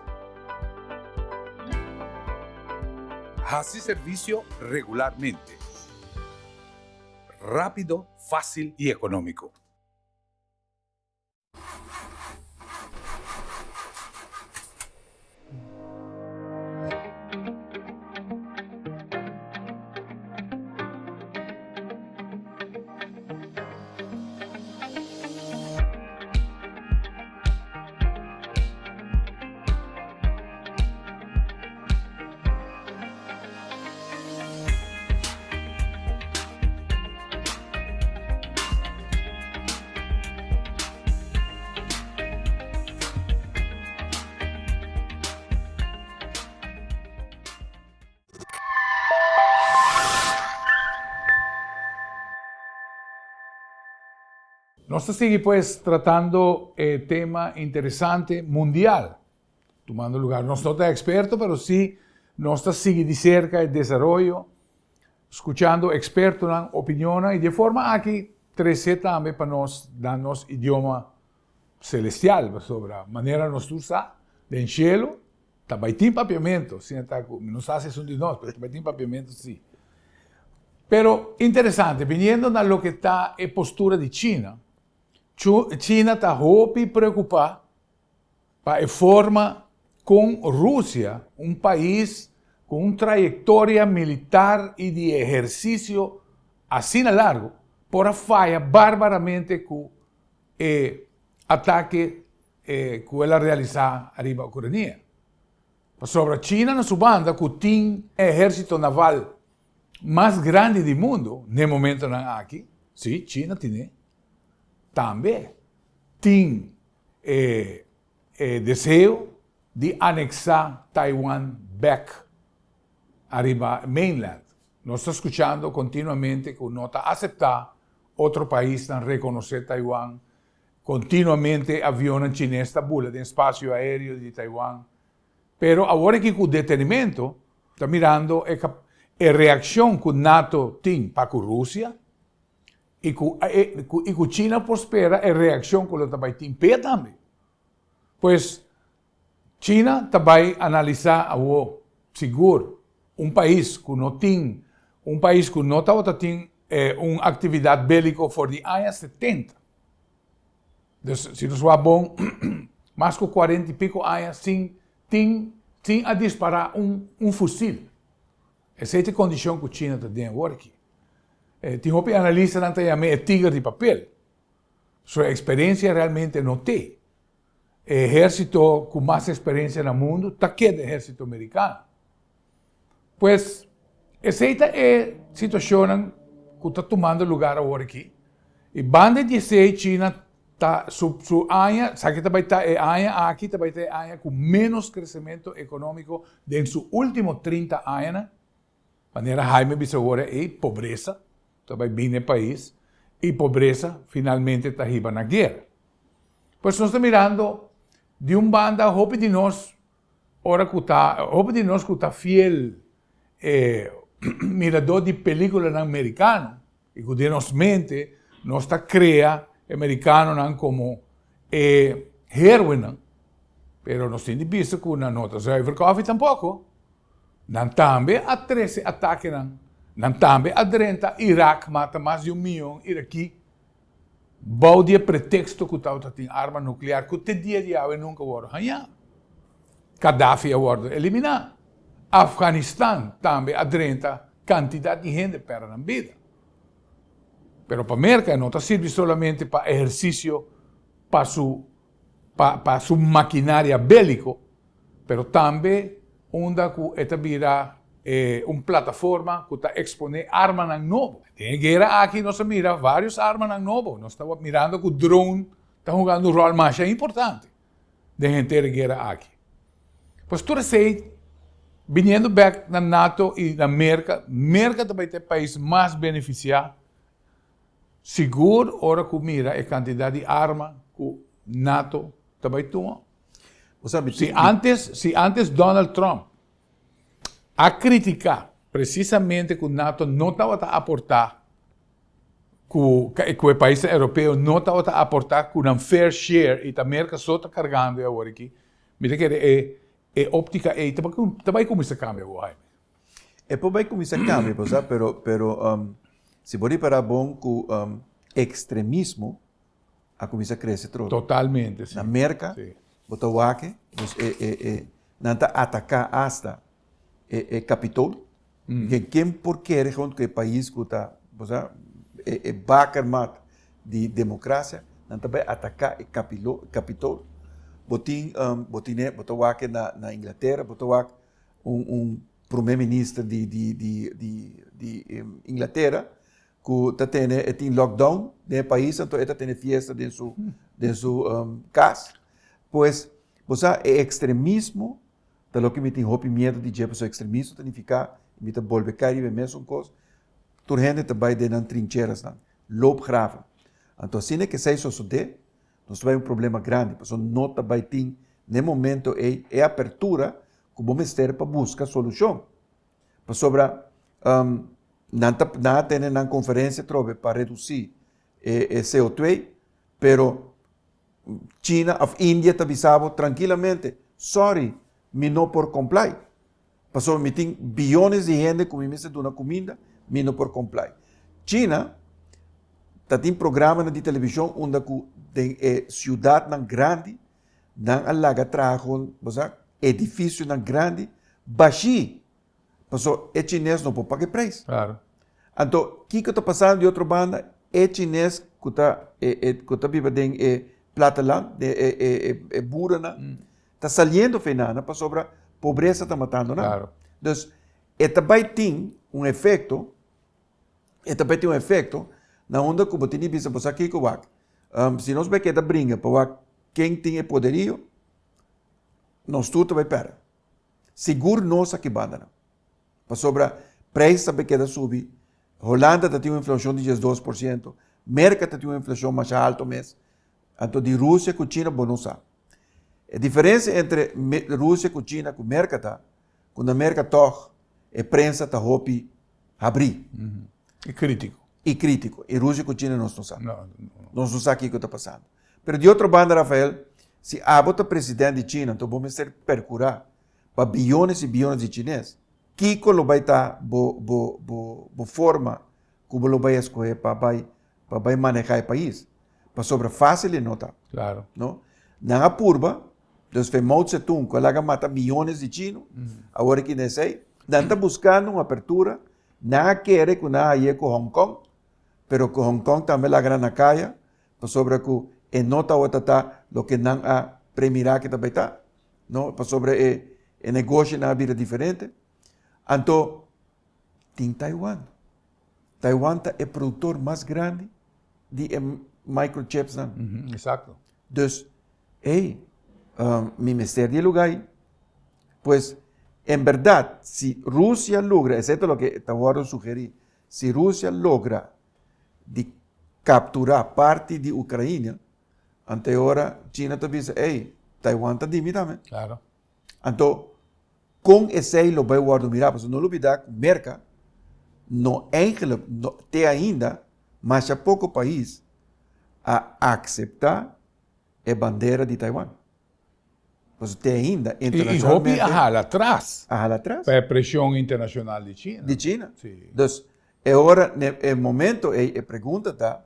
Haci servicio regularmente. Rápido, fácil y económico. Nos ta sigui pues tratando e tema interesante mundial tumando lugar. Nos no ta experto pero si nos ta sigui di cerca e desaroyo, scuchando expertonan, opinionnan y di e forma aki trece tambe pa nos dan nos idioma celestial pasobra manera nos tur sa den cielo ta bay tin papiamento, asina ta cu mi no sa si esun di nos pero ta bay tin papiamento si. Pero interesante biniendo na loke ta e postura di China, China ta hopi preocupa pa e forma con Rusia, un pais ku un trayektoria militar i di ehersisio asina largu por a faya barbaramente ku e atake ku el a realisá ariba Ucrania? Pasobra China na su banda ku tin e ehérsito naval mas grandi di mundu n'e momentonan aki, sí, China tine, tambe tin e e deseo di aneksá Taiwan bèk ariba mainland. Nos ta skuchando kontinuamente ku no ta aseptá otro paisnan rekonosé Taiwan. Kontinuamente avionnan chines ta bula den spasio aéreo di Taiwan. Pero awor aki ku detenimento ta mirando e e reakshon ku nato tin pa ku Rusia i ku i ku China por spera e reakshon ku lo ta bai tin p'e tambe. Pues China ta bai analisá awor sigur un pais ku no tin un pais ku no tabata tin un aktividat béliko for di aña setenta. Dus si nos wak bon mas ku kuarenta i piko aña sin tin sin a dispará un un fusil. Esei ta e kondishon ku China ta den awor aki. Tin hopi analistanan ta yam'é e tiger di papel. Su eksperensia realmente no te. E ehérsito ku mas eksperensia na mundu ta keda ehérsito merikano. Pues, esei ta e situashonnan ku ta tumando lugar awor aki. I banda di esei China ta su su aña, esaki ta bai ta e aña aki ta bai ta e aña ku ménos kresementu ekonómiko den su último 30 añanan. Manera Jaime bisa awor ei, pobresa ta bai bini e pais i pobresa finalmente ta hiba na guera. Pues nos ta mirando di un banda hopi di nos ora ku ta hopi di nos ku ta fiel e miradó di pelikulanan merikano i ku den nos mente nos ta krea e merikanonan komo e héroenan, pero nos tin di bisa ku nan no ta zuiver kòfi tampoko. Nan tambe a trese atakenan. Nan tambe a drenta Irak mata mas di un miyon irakí bou di e preteksto ku tabata tin arma nuklear ku te dia di awe nunka wòrdu hañá. Gaddafi a wòrdu eliminá. Afganistan tambe a drenta kantidat di hende pèrdè nan bida. Pero pa Merka e no ta sirbi solamente pa ehersisio pa su pa su makinaria béliko, pero tambe unda ku e ta bira un plataforma ku ta eksponé armanan nobo. Den e guera aki nos a mira vários armanan nobo. Nos ta mirando ku drone ta hungando un ròl masha importante den henter e guera aki. Pues tur esei, biniendo bèk na nato i na Merka, Merka ta bai ta e pais mas benefisiá sigur ora ku mira e kantidat di arma ku nato ta bai tuma. Si antes, si antes Donald Trump a critica precisamente cu NATO no tabata aporta, cu cu e paisnan Europeo no tabata aporta cu nan fair share y ta Merca so ta cargando e awor aki, mi ta kere e e optica ey ta ta bay cuminsa cambia awor, Jaime. E por bay cuminsa cambia, bo sa, pero pero si bo ripara bon cu extremismo a kuminsá krese trobe. Totalmente, si. Na Merka, bo ta wak dus e e e nan ta ataká asta e e Capitol. Ken ken por kere gewoon ku e pais ku ta, bo sa, e e bakermat di demokrasia, nan ta bai ataká e kapilo Capitol. Bo tin bo tine bo ta wak na na Inglatera, bo ta wak un un prome minister di di di di di Inglatera ku ta tene e tin lockdown den e pais anto e ta tene fiesta den su den su kas pues bo sa e ekstremismo ta loke mi tin hopi miedu di dje pasobra ekstremismo ta nifiká mi ta bolbe kai riba e mesun kos tur hende ta bai den nan trincherasnan loopgraven anto asina ke esei sosodé nos ta bai un problema grandi pasobra no ta bai tin na e momento ei e apertura ku bo mester pa buska solushon Pasobra nan ta nan a tene nan konferensia atrobe pa redusí e e CO2, pero China òf India ta bisa bo trankilamente, sòri, mi no por komplai, pasobra mi tin biyones di hende ku mi mester duna kuminda, mi no por komplai. China ta tin programanan di televishon unda ku den e siudatnan grandi nan a laga traha bo sa edifisionan grandi bashí. Paso e chines no por paga e prijs. Anto kiko ta pasando di otro banda? E chines ku ta e e ku ta biba den e platteland, den e e e e burennan, ta saliendo for einan pasobra pobresa ta matando nan. Dus e ta bai tin un efekto, e ta bai tin un efekto na unda ku bo tin di bisa bo sa kiko wak, si nos bai keda bringa pa wak ken tin e poderio, nos tur ta bai pèrdè. Sigur nos aki bandanan. Pasobra prijs ta keda subi, Holanda ta tin un inflacion di 12%, Merca ta tin un inflacion masha alto mes, anto di Rusia cu China bo no sa. E diferencia entre Rusia cu China cu Merca ta, cu na Merca tog e prensa ta hopi habri. Y critico. Y critico. Y Rusia cu China nos no sa. Nos no sa kico ta pasando. Pero di otro banda Rafael, si abo ta president di China, anto bo mester percura pa biyones y biyones di chines. Kico lo bay ta bo bo bo bo forma cu bo lo bay escoge pa bay pa bay maneha e pais? Pasobra facil e no ta. Claro. No? Nan a purba, dus fe Mao Tse-tung cu a laga mata miyones di chino, awor aki na esey, nan ta buscando un apertura, nan a kere cu nan a haye cu Hong Kong, pero cu Hong Kong tambe laga nan na caya, pasobra cu e no tawata ta loke nan a premira cu ta bay ta, no, pasobra e e negoshinan a bira diferente. Anto tin Taiwan. Taiwan ta e productor mas grandi di e microchipsnan. Exacto. Dus, ey, mi mester di e lugar ey. Pues, en berdad, si Rusia logra, esey ta loke ta wordo sugeri, si Rusia logra di captura parti di Ucraina, anto e ora China ta bisa, ey, Taiwan ta di mi tambe. Claro. Anto, con esey lo bay wordo mira? Pasobra no lubida cu Merca no eigenlijk, no, te ainda, masha poco pais a acepta e bandera di Taiwan. Pasobra te ainda, Y hopi internacionalmente a hala atras. A hala atras. Pa e presion internacional di China. Di China. Si. Dus, e ora, ne e momento ey, e pregunta ta,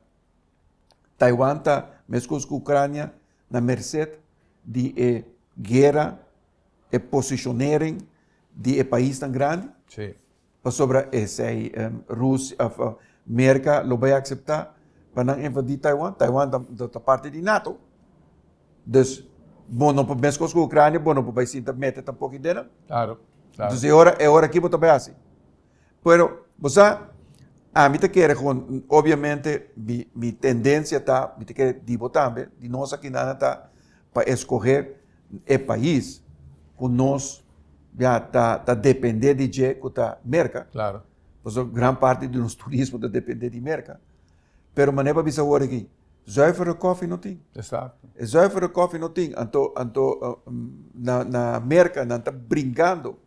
Taiwan ta mescos cu Ucrania na merced di e guera, e positionering di e paisnan grandi? Si. Pasobra esey Rusia of Merca lo bay acepta pa nan invadi Taiwan? Taiwan ta ta parti di NATO. Dus bo no por mescos cu Ucrania bo no por bay sinta mete tampoco den nan. Claro, claro. Entonces e ora e ora aki bo ta bay haci? Pero bo sa ami ta kere gewoon obviamente mi mi tendencia ta mi ta kere di bo tambe di nos aki nan ta pa escoge e pais cu nos ya ta ta depende di dje cu ta Merca. Claro. Pasobra gran parti di nos turismo ta depende di Merca. Pero manera bo a bisa awor aki, zuivere koffie no tin. Exacto. E zuivere koffie no tin. Anto anto na na Merca nan ta bringando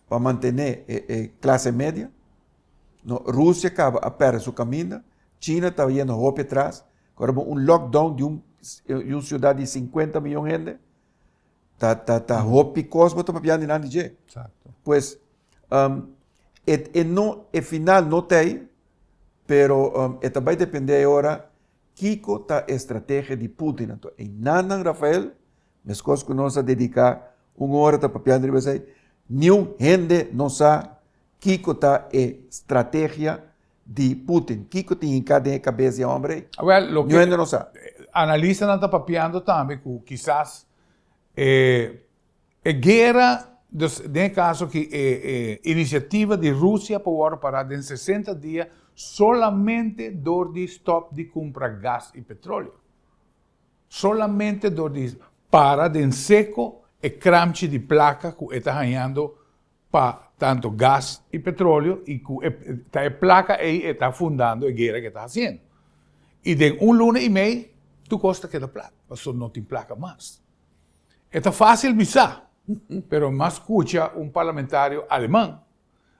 pa mantene e e clase media. No, Rusia caba a perde su caminda, China ta yendo hopi atras. Ora bo un lockdown di un di un ciudad di 50 miyon hende, ta ta ta hopi cos bo ta papiando dilanti dje. Exacto. Pues, um, e e no e final no ta ei, pero um, e ta bai depende e ora kiko ta e strategia di Putin. Anto einan Rafael, meskos ku nos a dediká un ora ta papiando riba esei, niun hende no sa kiko ta e strategia di Putin. Kiko tin hinká den e kabes di e hòmber ei? Awel, loke Niun hende no sa. analistanan ta papiando tambe ku kisas e e guera, dus den e kaso aki e e inisiativa di Rusia por wòrdu pará den 60 dia solamente dor di stòp di kumpra gas i petroleo. Solamente dor di para den seko e kramchi di plaka ku e ta hañando pa tanto gas y petroleo y cu e ta e placa ey e ta fundando e guera cu e ta haciendo. Y den un luna y mey tur cos ta keda plat pasobra no tin placa mas. E ta facil bisa, pero mas scucha un parlamentario aleman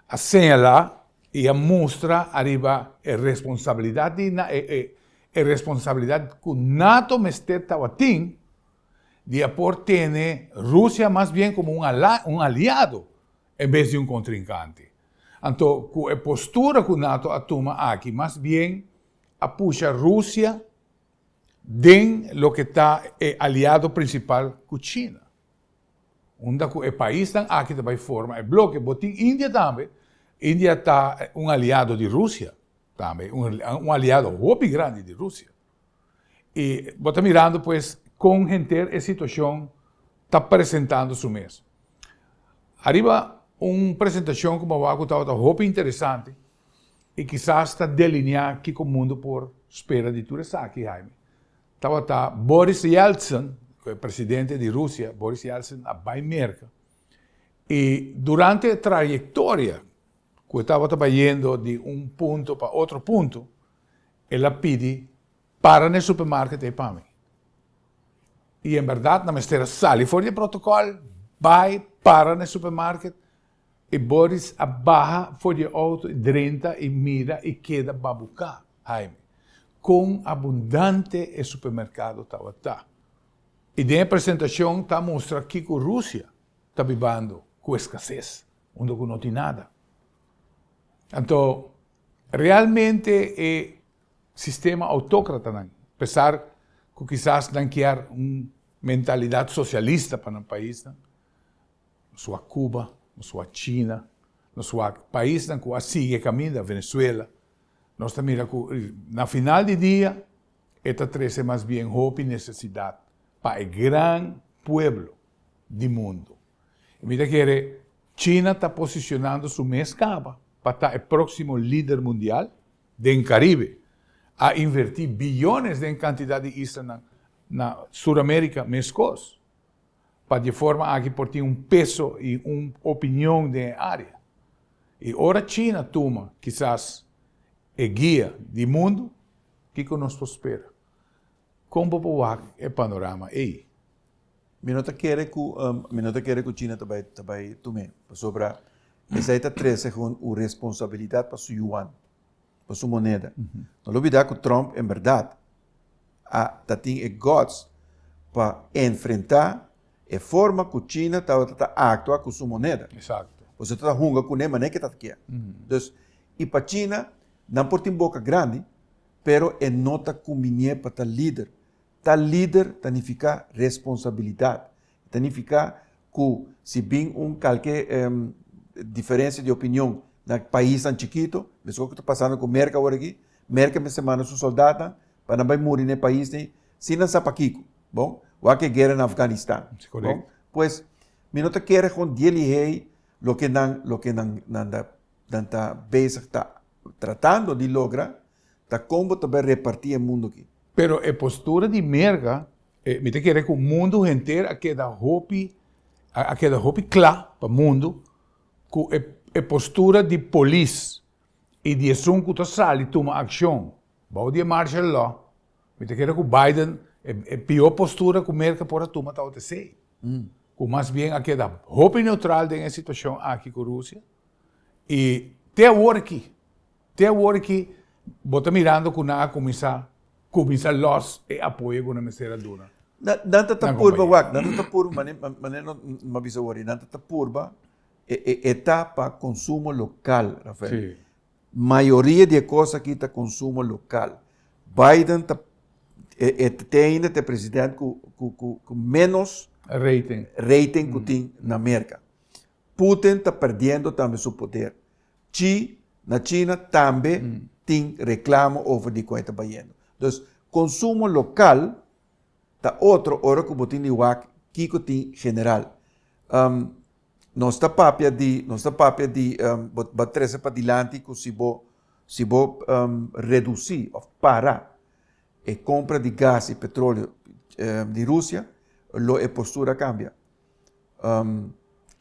a señala y a mustra ariba e responsabilidad di e e responsabilidad cu nato mester tabatin di a por tene Rusia mas bien como un un aliado en bes di un contrincante. Anto cu e postura cu nato a tuma aki mas bien a pusha Rusia den loke ta e aliado principal cu China. Unda ku e paisnan aki ta bai forma e bloke. Bo tin India tambe. India ta un aliado di Rusia tambe, un aliado hopi grandi di Rusia. I bo ta mirando pues kon henter e situashon ta presentando su mes. Ariba un presentashon ku bo a wak ku tabata hopi interesante i kisas ta delineá kiko mundu por spera di tur esaki, Jaime, tabata Boris Yeltsin, ku e presidente di Rusia, Boris Yeltsin a bai Merka i durante e trayektoria ku e tabata bayendo di un punto pa otro punto, el a pidi para na e supermarket ei pa mi. I en bèrdat nan mester a sali for di e protokòl, bai para na e supermarket i Boris a baha for di e outo i drenta i mira i keda babuká, Jaime, kon abundante e supermerkado tabata. I den e presentashon ta mustra kiko Rusia ta bibando ku eskases, unda ku no tin nada. Anto, realmente e sistema autókratanan, pesar ku kisas nan kier un mentalidat sosialista pa nan paisnan, nos wak Cuba, nos wak China, nos wak paisnan ku a sigui e kaminda, Venezuela, nos ta mira ku na final di dia e ta trese mas bien hopi nesesidat pa e gran pueblo di mundu. I mi ta kere China ta posicionando su mes caba pa ta e proximo lider mundial den Caribe. A inverti biyones den cantidad di islanan na Sur America mescos pa di e forma aki por tin un peso y un opinion den e area. Y ora China tuma kisas e guia di mundo, kico nos por spera? Con bo por wak e panorama ey? Mi no ta kere ku mi no ta kere ku China ta bai ta bai tum'é, pasobra esei ta trese gewoon un responsabilidat pa su yuan, pa su moneda. No lo bida ku Trump en bèrdat a ta tin e guts pa enfrentá e forma ku China tabata ta aktua ku su moneda. Exacto. Pasobra ta hunga kuné manera ke ta kier. Dus, i pa China nan por tin boka grandi, pero e no ta kumbinié pa ta lider. Ta lider ta nifiká responsabilidat. E ta nifiká ku si bin un kalke diferensia di opinion na paisnan chikitu, meskos ku ta pasando ku Merka awor aki, Merka mester manda su soldatnan pa nan bai muri na e paisnan ei sin nan sa pakiko. Bon, wak e guera na Afganistan. Bon, pues mi no ta kere kon di elihei loke nan loke nan nan ta nan ta bezig ta tratando di logra Ta kon bo ta bai repartí e mundu aki? Pero e postura di Merka, mi ta kere ku mundu henter a keda hopi, a keda hopi kla pa mundu ku e postura di polis i di esun ku ta sali tuma akshon bou di e martial law, mi ta kere ku Biden e pió postura ku Merka por a tuma tabata esei. Ku mas bien a keda hopi neutral den e situashon aki ku Rusia i te awor aki Te awor ki bo ta mirando ku nan a kuminsá kuminsá lòs e apoyo ku nan mester a duna Nan ta ta purba wak, nan ta ta purba mane mane no a bisa awor, nan ta ta purba e e e ta pa konsumo lokal, Rafael. Sí. Mayoria di e kos aki ta konsumo lokal. Biden ta e e te ainda ta e president ku ku ku ku ménos Rating. rating ku tin na Merka. Putin ta perdiendo tambe su poder. Chi na China tambe tin reclamo over di con e ta bayendo. Dus consumo local ta otro ora cu bo tin di wak kico tin general. Nos ta papia di, nos ta papia di bo bo a trece padilanti cu si bo si bo reduci of para e compra di gas y petroleo di Rusia lo e postura cambia.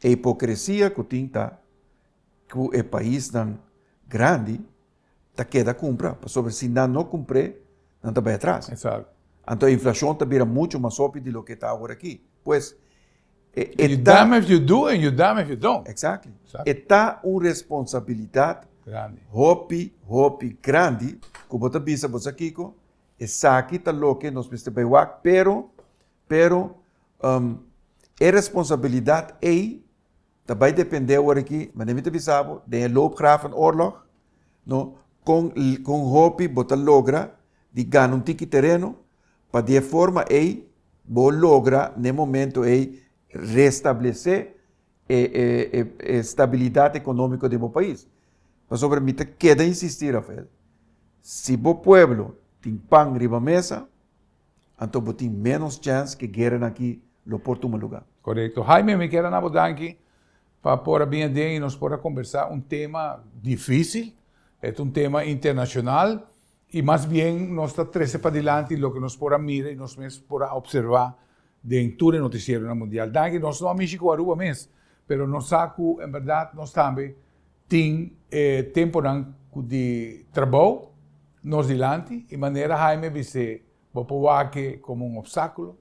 E hipocresia cu tin ta ku e paisnan grandi ta keda kumpra, pasobra si nan no kumpr'é, nan ta bai atras. Exacto. Anto e inflashon ta bira muchu mas hopi di loke ta awor aki. Pues, e e You ta. damn if you do and you damn if you don't. Exactly. Exacto. E ta un responsabilidat Grandi. hopi, hopi grandi ku bo ta bisa bo sa kiko, esaki ta loke nos mester bai wak, pero, pero, e responsabilidat ei Ta bai depende awor aki, manera mi ta bisa bo, den e loopgravenoorlog, no, kon kon hopi bo ta logra di gana un tiki tereno, pa di e forma ei bo logra na e momento ei restablesé e e stabilidat ekonómiko den bo pais. Pasobra mi ta keda insistí, Rafael, si bo pueblo tin pan riba mesa, anto bo tin ménos chèns ku e gueranan aki lo por tuma lugá. Korekto. Jaime, mi kier a na bo danki pa por a bin aden i nos por a kombersá un tema difísil. E ta un tema internashonal i mas bien nos ta trese padilanti loke nos por a mira i nos mes por a opservá den tur e notisieronan mundial. Danki, nos no a mishi ku Aruba mes, pero nos sa ku en bèrdat nos tambe tin e temponan ku di trabou nos dilanti i manera Jaime bis'é bo por wak-e komo un opstákulo,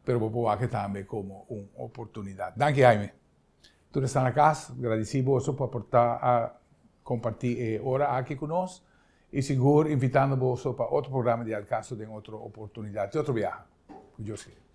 pero bo por wak-e tambe komo un oportunidat. Danki Jaime. Tur esnan na kas, gradisí boso pa por ta a kompartí e ora aki ku nos i sigur invitando boso pa otro programa di Al Caso den otro oportunidat di otro biaha. Ku Dios kere.